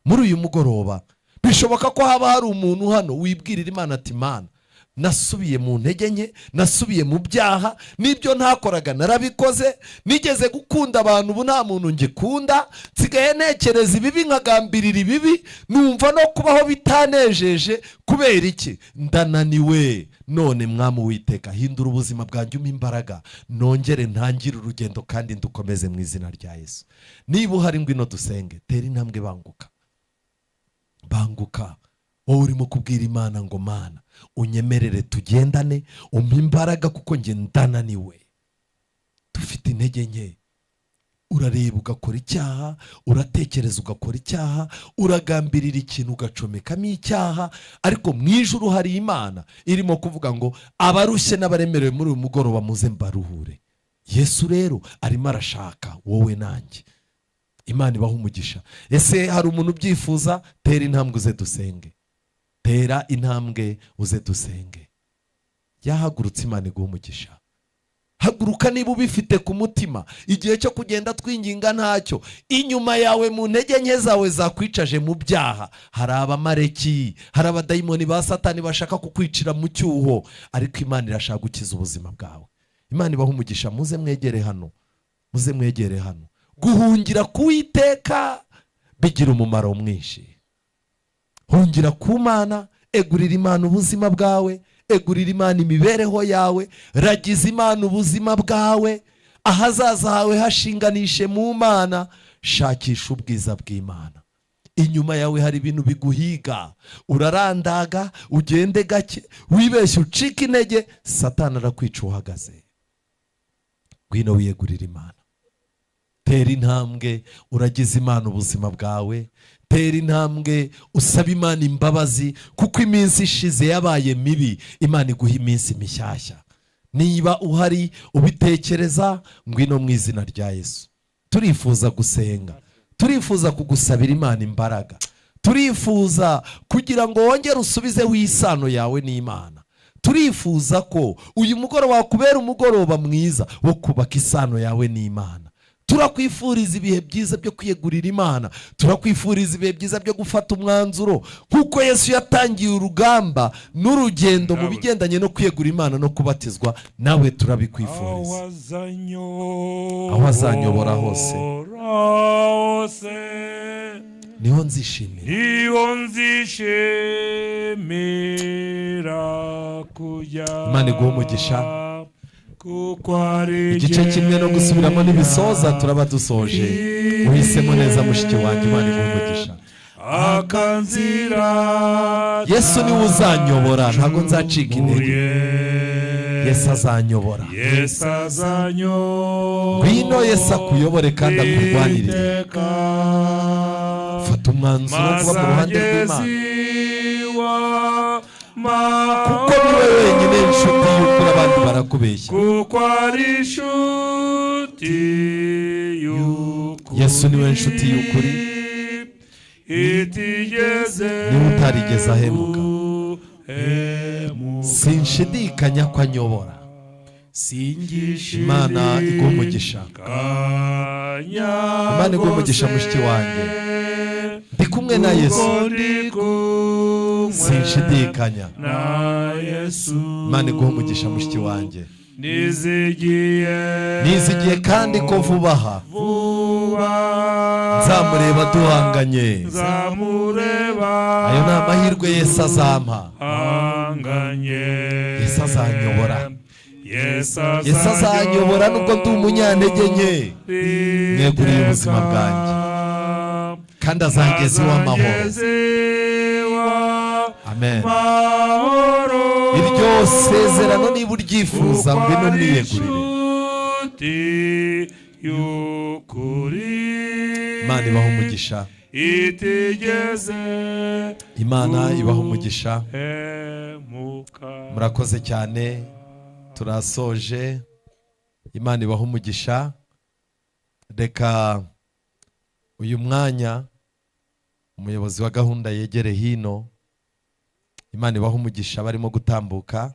Muri uyu mugoroba bishoboka ko haba hari umuntu hano wibwirira Imana ati Mana, nasubiye mu ntege nke, nasubiye mu byaha, nibyo ntakoraga narabikoze, nigeze gukunda abantu ubu nta muntu ngikunda, nsigaye ntekereza ibibi nkagambirira ibibi, numva no kubaho bitanejeje. Kubera iki? Ndananiwe. None Mwami Uwiteka, hindura ubuzima bwanjye, umpe imbaraga, nongere ntangire urugendo kandi ndukomeze mu izina rya Yesu. Niba uhari ngwino dusenge. Tera intambwe, banguka, banguka. Wowe urimo kubwira Imana ngo Mana unyemerere tugendane, umpe imbaraga kuko njye ndananiwe. Dufite intege nke. Urareba ugakora icyaha, uratekereza ugakora icyaha, uragambirira ikintu ugacomekamo icyaha. Ariko mu ijuru hari Imana irimo kuvuga ngo abarushye n'abaremerewe muri uyu mugoroba muze mbaruhure. Yesu rero arimo arashaka wowe nanjye. Imana ibaha umugisha. Ese hari umuntu ubyifuza? Tera intambwe uze dusenge. Tera intambwe uze dusenge. Yahagurutse, Imana iguha umugisha. Haguruka niba ubifite ku mutima. Igihe cyo kugenda twinginga ntacyo. Inyuma yawe mu ntege nke zawe zakwicaje mu byaha hari abamareki, hari abadayimoni ba Satani bashaka kukwicira mu cyuho, ariko Imana irashaka gukiza ubuzima bwawe. Imana ibaha umugisha. Muze mwegere hano, muze mwegere hano. Guhungira ku Uwiteka bigira umumaro mwinshi. Hungira ku Mana, egurira Imana ubuzima bwawe, egurira Imana imibereho yawe, ragiza Imana ubuzima bwawe, ahazaza hawe hashinganishe mu Mana, shakisha ubwiza bw'Imana. Inyuma yawe hari ibintu biguhiga, urarandaga, ugende gake, wibeshye ucika intege, Satani arakwica uhagaze. Ngwino wiyegurira Imana. Tera intambwe uragize Imana ubuzima bwawe. Tera intambwe usaba Imana imbabazi, kuko iminsi ishize yabaye mibi, Imana iguha iminsi mishyashya. Niba uhari ubitekereza, ngwino mu izina rya Yesu. Turifuza gusenga, turifuza kugusabira Imana imbaraga, turifuza kugira ngo wongere usubizeho isano yawe n'Imana. Turifuza ko uyu mugoroba wakubera umugoroba mwiza wo kubaka isano yawe n'Imana. Turakwifuriza ibihe byiza byo kwiyegurira Imana, turakwifuriza ibihe byiza byo gufata umwanzuro, kuko Yesu yatangiye urugamba n'urugendo mu bigendanye no kwiyegura Imana no kubatizwa, nawe turabikwifuriza. Aho azanyobora hose niho nzishimira, niho nzishimira kujya. Imana iguhe umugisha. Igice kimwe no gusubiramo n'ibisoza turaba dusoje. Uhisemo neza mushiki wanjye, Imana iguhe umugisha. Yesu niwe uzanyobora, ntabwo nzacika intege. Yesu azanyobora. Ngwino Yesu akuyobore kandi akurwanirire. Fata umwanzuro wo kuba mu ruhande rw'Imana, kuko niwe wenyine nshuti y'ukuri, abandi barakubeshya. Kuko ari inshuti y'ukuri. Yesu niwe nshuti y'ukuri. Itigeze Niwe utarigeze ahemuka. guhemuka. Sinshidikanya ko anyobora. Imana iguhe umugisha. Imana iguhe umugisha, mushiki wanjye. Ndi kumwe na Yesu, sinshidikanya. Na Yesu. Imana iguhe umugisha, mushiki wanjye. Nizigiye. Nizigiye kandi ko vuba aha vuba nzamureba duhanganye. Nzamureba Ayo ni amahirwe Yesu azampa. Hanganye. Yesu azanyobora. Yesu. Yesu azanyobora nubwo ndi umunyantege nke. Mweguriye ubuzima bwanjye. Kandi azangeza iwe amahoro. Amen. Iryo sezerano niba uryifuza, ngwino umwiyegurire. Inshuti y'ukuri. Imana ibaha umugisha. Itigeze Imana ibaha umugisha. guhemuka. Murakoze cyane, turasoje. Imana ibaha umugisha. Reka uyu mwanya umuyobozi wa gahunda yegere hino. Imana ibaha umugisha. Barimo gutambuka,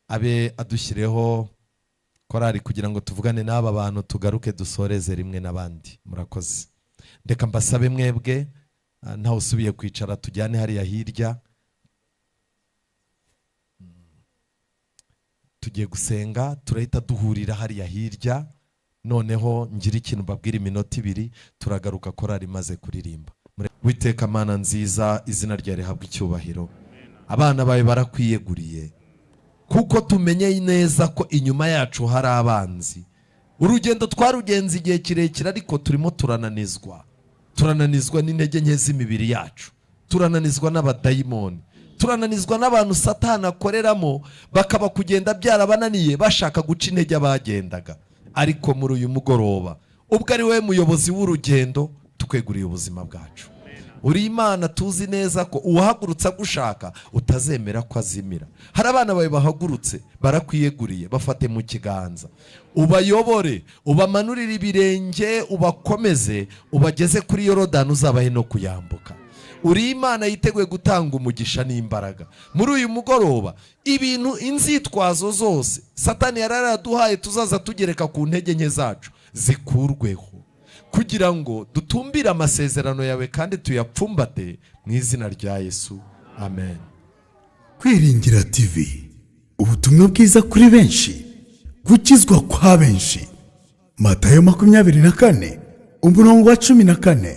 abe adushyireho korari kugira ngo tuvugane n'aba bantu, tugaruke dusoreze rimwe n'abandi. Murakoze. Reka mbasabe mwebwe, ntawe usubiye kwicara, tujyane hariya hirya. Tugiye gusenga, turahita duhurira hariya hirya. Noneho ngira ikintu mbabwira iminota 2, turagaruka korari imaze kuririmba. Witeka Mana nziza, izina ryawe rihabwa icyubahiro. Abana bawe barakwiyeguriye, kuko tumenye neza ko inyuma yacu hari abanzi. Urugendo twarugenze igihe kirekire, ariko turimo turananizwa. Turananizwa n'intege nke z'imibiri yacu, turananizwa n'abadayimoni, turananizwa n'abantu Satani akoreramo, bakaba kugenda byarabananiye, bashaka guca intege abagendaga. Ariko muri uyu mugoroba, ubwo ari wowe muyobozi w'urugendo, tukweguriye ubuzima bwacu. Uri Imana tuzi neza ko uwahagurutse agushaka utazemera ko azimira. Hari abana bawe bahagurutse, barakwiyeguriye. Bafate mu kiganza, ubayobore, ubamanurire ibirenge, ubakomeze, ubageze kuri Yorodani, uzabahe no kuyambuka. Uri Imana yiteguye gutanga umugisha n'imbaraga. Muri uyu mugoroba, ibintu inzitwazo zose Satani yari yaraduhaye tuzaza tugereka ku ntege nke zacu zikurweho, kugira ngo dutumbire amasezerano yawe kandi tuyapfumbate, mu izina rya Yesu, amen. Kwiringira TV, ubutumwa bwiza kuri benshi, gukizwa kwa benshi. Matayo 24 umurongo wa 14.